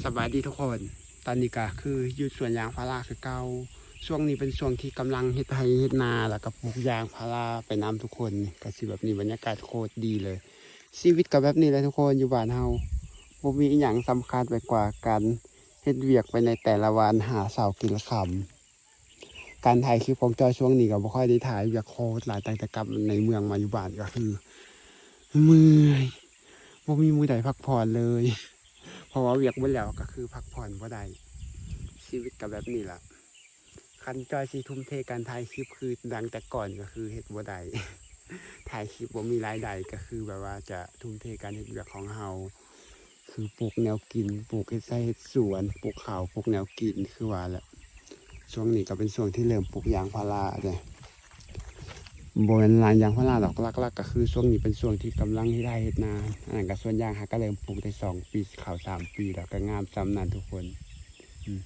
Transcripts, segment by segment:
ສະບາຍດີທຸກຄົນ, ຕອນນີ້ກະຄືຢູ່ສວນຢາງພາລາຄືເກົ່າ. ຊ່ວງນີ້ເປັນຊ່ວງທີ່ກຳລັງເຮັດໄຮ່ເຮັດນາ ແລ້ວກະປູກຢາງພາລາໄປນຳທຸກຄົນ. ນີ້ກະຊິແບບນີ້, ບັນຍາກາດໂຄດດີເລີຍ. ຊີວິດກະແບບນີ້ແຫຼະທຸກຄົນ, ຢູ່ບ້ານເຮົາບໍ່ມີອີ່ຫຍັງສຳຄັນໄປກວ່າການເຮັດວຽກໄປໃນແຕ່ລະວັນ ຫາເຊົ້າກິນຄ່ຳ. ການຖ່າຍຄລິບຂອງຈ້ອຍຊ່ວງນີ້ກໍບໍ່ຄ່ອຍໄດ້ຖ່າຍ, ວຽກໂຄດຫຼາຍ. ຕັ້ງແຕ່ກັບໃນເມືອງມາຢູ່ບ້ານກໍຄືເມື່ອຍ, ບໍ່ມີມື້ໃດພັກຜ່ອນເລີຍ, ເພາະວ່າວຽກເບິດແລ້ວກໍຄືພັກຜ່ອນບໍ່ໄດ້. ຊີວິດກໍແບບນີ້ລະ, ຄັນຈ້ອຍຊິທຸ່ມເທການຖ່າຍຄລິບຄືດັ່ງແຕ່ກ່ອນກໍຄືເຮັດບໍ່ໄດ້. ຖ່າຍຄລິບບໍ່ມີລາຍໄດ້ ກໍຄືແບບວ່າຈະທຸ່ມເທການເຮັດວຽກຂອງເຮົາ ຄືປູກແນວກິນ, ປູກເຮັດໄຮ່ເຮັດສວນ, ປູກເຂົ້າ, ປູກແນວກິນ ຄືວ່າແຫຼະ. ຊ່ວງນີ້ກໍເປັນຊ່ວງທີ່ເລີ່ມປູກຢາງພາລາເດ້, ບໍ່ແມ່ນລານຢາງພາລາດອກ, ຫຼັກໆກໍຄືຊ່ວງນີ້ເປັນຊ່ວງທີ່ກຳລັງເຮັດໄຮ່ເຮັດນາ. ອັນນັ້ນກໍສວນຢາງ ຫາກໍເລີ່ມປູກໄດ້ສອງປີ, ເຂົ້າສາມປີແລ້ວ, ກໍງາມສ່ຳນັ້ນທຸກຄົນ. ອືມ,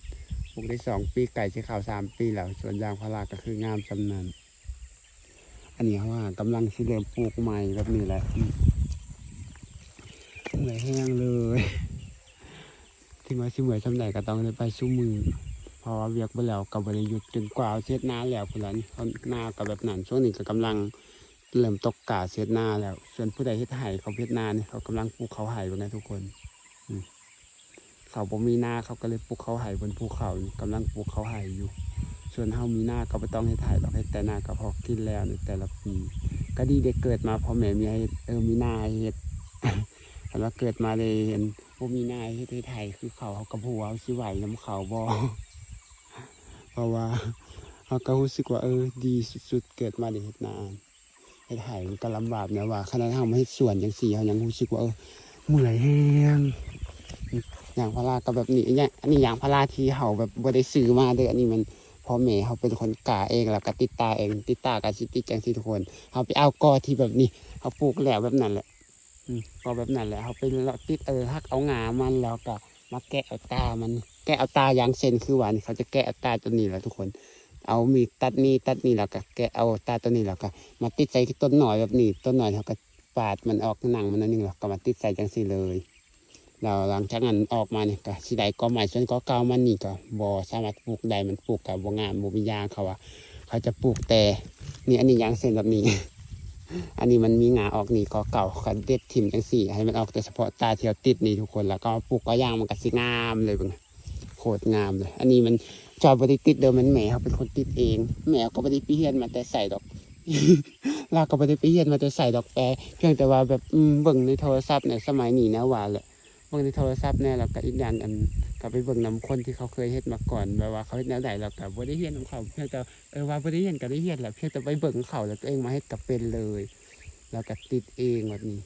ປູກໄດ້ສອງປີ, ໃກ້ຊິເຂົ້າສາມປີແລ້ວ, ສວນຢາງພາລາກໍຄືງາມສ່ຳນັ້ນ. ອັນນີ້ເຮົາຫາກຳລັງຊິເລີ່ມປູກໃໝ່ແບບນີ້ແຫຼະ. ອືມ, ເມື່ອຍແຮງເລີຍ. ເຖິງວ່າຊິເມື່ອຍສ່ຳໃດກໍຕ້ອງໄດ້ໄປຊຸມື້, ເພາະວ່າວຽກເບິດແລ້ວກໍບໍ່ໄດ້ຢຸດ ຈົນກວ່າເຮົາຊິເຮັດນາແລ້ວພຸ້ນລະ. ນາກໍແບບນັ້ນ, ຊ່ວງນີ້ກໍກຳລັງເລີ່ມຕົກກ້າເຮັດນາແລ້ວ. ສ່ວນຜູ້ໃດເຮັດໄຮ່ ເຂົາເຮັດນານີ້ ເຂົາກຳລັງປູກເຂົ້າໄຮ່ເບິ່ງນະທຸກຄົນ. ອືມ. ເຂົາບໍ່ມີນາ ເຂົາກໍເລີຍປູກເຂົ້າໄຮ່, ເພິ່ນປູກເຂົ້ານີ້ ກຳລັງປູກເຂົ້າໄຮ່ຢູ່. ສ່ວນເຮົາມີນາກໍບໍ່ຕ້ອງເຮັດໄຮ່ດອກ, ເຮັດແຕ່ນາກໍພໍກິນແລ້ວໃນແຕ່ລະປີ. ກໍດີໄດ້ເກີດມາພໍ່ແມ່ມີໃຫ້ເຮັດ, ເອີ ມີນາໃຫ້ເຮັດ. ຄັນວ່າເກີດມາໄດ້ເຫັນບໍ່ມີນາໃຫ້ເຮັດ, ເຮັດໄຮ່ຄືເຂົາ, ເຮົາກໍບໍ່ຮູ້ວ່າເຮົາຊິໄຫວນຳເຂົາບໍ່. ເພາະວ່າເຮົາກໍຮູ້ສຶກວ່າ ເອີ ດີສຸດໆ ເກີດມາໄດ້ເຮັດນາ. ເຮັດໄຮ່ມັນກໍລຳບາກແນວວ່າ, ຂະໜາດເຮົາມາເຮັດສວນຈັ່ງຊີ້ ເຮົາຍັງຮູ້ສຶກວ່າ ເອີ ເມື່ອຍແຮງ. ຢາງພາລາກໍແບບນີ້, ອັນນີ້ ອັນນີ້ຢາງພາລາທີ່ເຮົາແບບບໍ່ໄດ້ຊື້ມາເດີ້, ອັນນີ້ແມ່ນພໍ່ແມ່ເຮົາເປັນຄົນກ້າເອງ ແລ້ວກໍຕິດຕາເອງ. ຕິດຕາກໍຊິຕິດຈັ່ງຊີ້ທຸກຄົນ, ເຮົາໄປເອົາກໍທີ່ແບບນີ້ ເຮົາປູກແລ້ວແບບນັ້ນແຫຼະ. ອືມ, ກໍແບບນັ້ນແຫຼະ, ເຮົາໄປເລາະຕິດ ເອີ ຫັກເອົາງ່າມັນ ແລ້ວກໍມາແກະເອົາຕາມັນ, ແກະເອົາຕາ. ຢ່າງເຊັ່ນ ຄືວ່ານີ້ ເຂົາຈະແກະເອົາຕາຕົວນີ້ແຫຼະທຸກຄົນ, ເອົາມີດຕັດນີ້ ຕັດນີ້ ແລ້ວກໍແກະເອົາຕາຕົວນີ້ ແລ້ວກໍມາຕິດໃສ່ຕົ້ນນ້ອຍແບບນີ້. ຕົ້ນນ້ອຍເຮົາກໍປາດມັນອອກ ໜັງມັນໜ້ອຍໜຶ່ງ ແລ້ວກໍມາຕິດໃສ່ຈັ່ງຊີ້ເລີຍ. ແລ້ວຫຼັງຈາກນັ້ນອອກມານີ້ກໍຊິໄດ້ກໍໃໝ່, ສ່ວນກໍເກົ່າມັນນີ້ກໍບໍ່ສາມາດປູກໄດ້, ມັນປູກກໍບໍ່ງາມ ບໍ່ມີຢາງ. ເຂົາວ່າເຂົາຈະປູກແຕ່ນີ້, ອັນນີ້ຢ່າງເຊັ່ນແບບນີ້, ອັນນີ້ມັນມີງ່າອອກນີ້, ກໍເກົ່າ ເຂົາເດັດຖິ້ມຈັ່ງຊີ້ ໃຫ້ມັນອອກແຕ່ສະເພາະຕາທີ່ເຮົາຕິດນີ້ທຸກຄົນ, ແລ້ວກໍມາປູກກໍຢ່າງ ມັນກໍຊິງາມເລີຍ. ເບິ່ງ ໂຄດງາມເລີຍ. ອັນນີ້ມັນຈອຍບໍ່ໄດ້ຕິດເດີ, ມັນແມ່ເຮົາເປັນຄົນຕິດເອງ. ແມ່ເຮົາກໍບໍ່ໄດ້ໄປຮຽນມາແຕ່ໃສດອກ, ລາວກໍບໍ່ໄດ້ໄປຮຽນມາແຕ່ໃສດອກ, ແຕ່ພຽງແຕ່ວ່າແບບ ອືມ ເບິ່ງໃນໂທລະສັບໃນສະໄໝນີ້ນະວ່າແຫຼະ, ເບິ່ງໃນໂທລະສັບແດ່. ແລ້ວກໍອີກຢ່າງ ອັນ ກໍໄປເບິ່ງນຳຄົນທີ່ເຂົາເຄີຍເຮັດມາກ່ອນ, ແບບວ່າເຂົາເຮັດແນວໃດ ແລ້ວກໍບໍ່ໄດ້ຮຽນນຳເຂົາ, ພຽງແຕ່ ເອີ ວ່າບໍ່ໄດ້ຮຽນກໍໄດ້ຮຽນແຫຼະ, ພຽງແຕ່ໄປເບິ່ງເຂົາ ແລ້ວຕົວເອງມາເຮັດກໍເປັນເລີຍ. ແລ້ວກໍຕິດເອງແບບນີ້.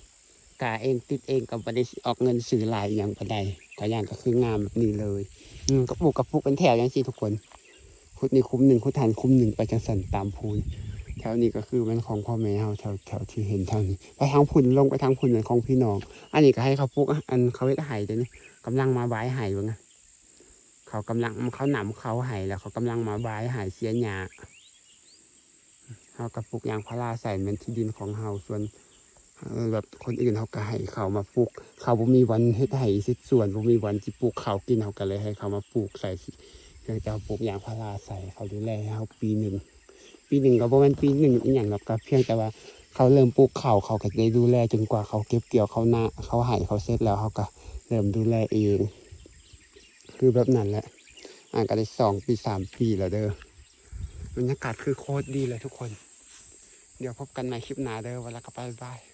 ກາເອງ ຕິດເອງ ກໍບໍ່ໄດ້ອອກເງິນຊື້ຫຼາຍອີ່ຫຍັງປານໃດ, ກໍຢ່າງກໍຄືງາມແບບນີ້ເລີຍ. ອືມ ກໍປູກ ກໍປູກເປັນແຖວຈັ່ງຊີ້ທຸກຄົນ, ຂຸດນີ້ຄຸ້ມໜຶ່ງ ຂຸດຫັ້ນຄຸ້ມໜຶ່ງ ໄປຈັ່ງຊັ້ນຕາມພູ. ແຖວນີ້ກໍຄືແມ່ນຂອງພໍ່ແມ່ເຮົາ, ແຖວ ແຖວທີ່ເຫັນແຖວນີ້. ໄປທາງພຸ້ນ ລົງໄປທາງພຸ້ນແມ່ນຂອງພີ່ນ້ອງ. ອັນນີ້ກໍໃຫ້ເຂົາປູກ, ອັນ ເຂົາເຮັດໄຮ່ເດ້ນີ້, ກຳລັງມາຫວ່າຍໄຮ່ເບິ່ງ. ເຂົາກຳລັງ ເຂົານຳເຂົ້າໄຮ່ ແລ້ວເຂົາກຳລັງມາຫວ່າຍໄຮ່ເສຍຫຍ້າ. ເຮົາກໍປູກຢາງພາລາໃສ່ ແມ່ນທີ່ດິນຂອງເຮົາ, ສ່ວນ ເອີ ແບບຄົນອື່ນເຮົາກໍໃຫ້ເຂົາມາປູກ, ເຂົາບໍ່ມີບ່ອນເຮັດໄຮ່ເຮັດສວນ, ບໍ່ມີບ່ອນຊິປູກເຂົ້າກິນ, ເຮົາກໍເລີຍໃຫ້ເຂົາມາປູກໃສ່. ພຽງແຕ່ເຮົາປູກຢາງພາລາໃສ່ ເຂົາດູແລໃຫ້ເຮົາປີໜຶ່ງ, ປີໜຶ່ງກໍບໍ່ແມ່ນປີໜຶ່ງອີ່ຫຍັງດອກ, ກໍພຽງແຕ່ວ່າເຂົາເລີ່ມປູກເຂົ້າ ເຂົາກໍໄດ້ດູແລຈົນກວ່າເຂົາເກັບກ່ຽວເຂົ້ານາ ເຂົ້າໄຮ່ເຂົາເສັດແລ້ວ, ເຮົາກໍເລີ່ມດູແລເອງ. ຄືແບບນັ້ນແຫຼະ. ອ່າ ກໍໄດ້ສອງປີ ສາມປີແລ້ວເດີ. ບັນຍາກາດຄືໂຄດດີເລີຍທຸກຄົນ. ດຽວພົບກັນໃໝ່ຄລິບໜ້າເດີ. ວ່າແລ້ວກໍບາຍບາຍ.